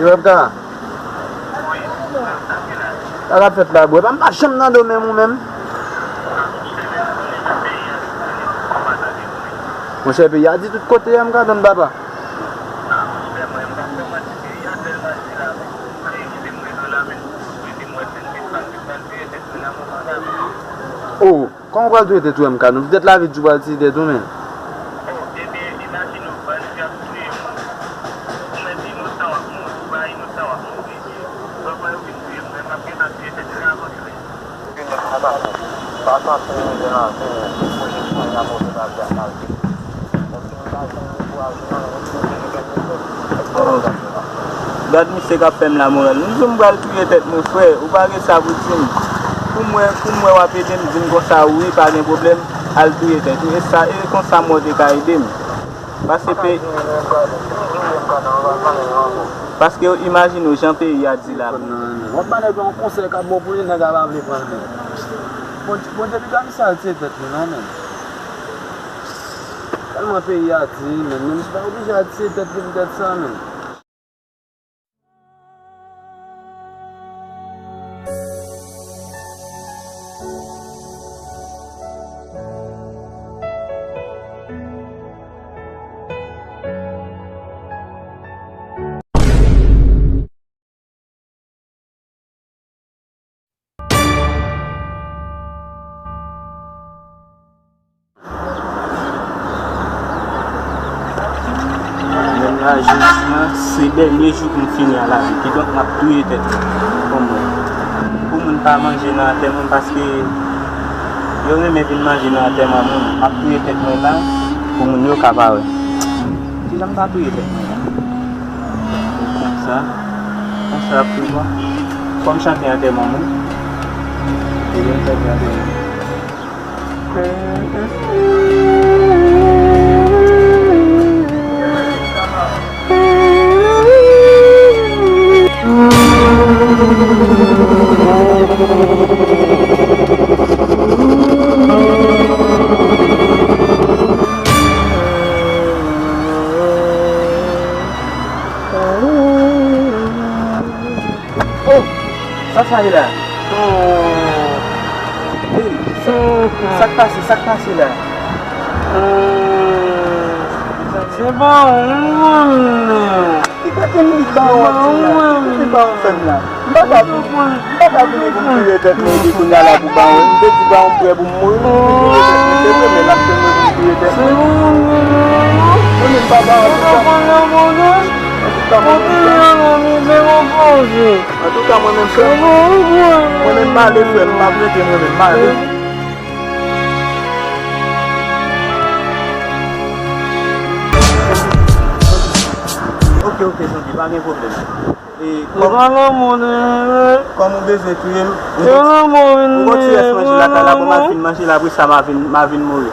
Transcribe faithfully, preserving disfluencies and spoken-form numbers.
Frè m ka. Sa k ap fèt la, bro? Epa m pa janm nan do menm ou menm. Monchè, peyi a di tout kote, M K, donn papa. Oh. Kòman w pral touye tèt ou, M K? Nou petèt lavi di w pral tiye tèt ou, men. Oh, ebyen, imajine w, bandi ap touye moun. Ou menm inosan w ap mouri, ou pa inosan w ap mouri. Ou pa kwè yo vin touye m, men m ap gentan tiye tèt mwen avan yo ye. Gen nèg pa pase. Pa santi nou deranje, men pou jis mwen y ap monte bal la, bal. Gad misye k ap fè m lamoral. M di w m pral touye tèt mwen, frè. Ou pa gen sa pou di m. Pou m wè, pou m wè w ap ede m, di m konsa, wi, pa gen pwoblèm, al touye tèt ou. E sa, e konsa mò te ka ede m. Paske pe-, paske yo imajine w jan peyi a di la. W ap ba nèg la yon konsèy k ap bon pou li, nèg la pa vle pran l menm. Bon, Bondye pito misye al tiye tèt li non, menm. Tèlman peyi a di, men, men misye pa oblije al tiye tèt li poutèt sa, men. Menm la, jodi a, se dènye jou pou m fini a lavi. Kidonk, m ap touye tèt mwen. Pou mwen. Pou moun pa manje nan antèman, paske yo renmen vin manje nan antèman moun. M ap touye tèt mwen la, pou moun yo ka pa wè. Kijan m ta touye tèt mwen la? Konsa, konsa ap tou bon. Fò m chante antèman moun. Ebyen, m chante antèman. Oh! Sa sa ye la? Hey, sa, sa k pase? Sa k pase la? Se pa ou menm. Ki kote m li ba ou ap di la? Ki kote ba ou fè m la? M pa ka vini, m pa ka vini pou m touye tèt mwen epi kounye a la pou ba ou. M te di ba ou m prè pou m mouri, pou m touye tèt mwen. Se vre, men l ap fè mwen pou m touye tèt mwen. Mwen menm pa ba ou, an tou ka. An tou ka, mwen menm, an tou ka, mwen menm, frè m, mwen menm, m ale, frè m, m ap rete, mwen menm, m ale. Ok, ok, zanmi, pa gen pwoblèm. E kòm, kòm ou bezwen touye m, m gon ti rès manje lakay la, bon, m al fin manje la, apre sa, m a vin, m a vin mouri.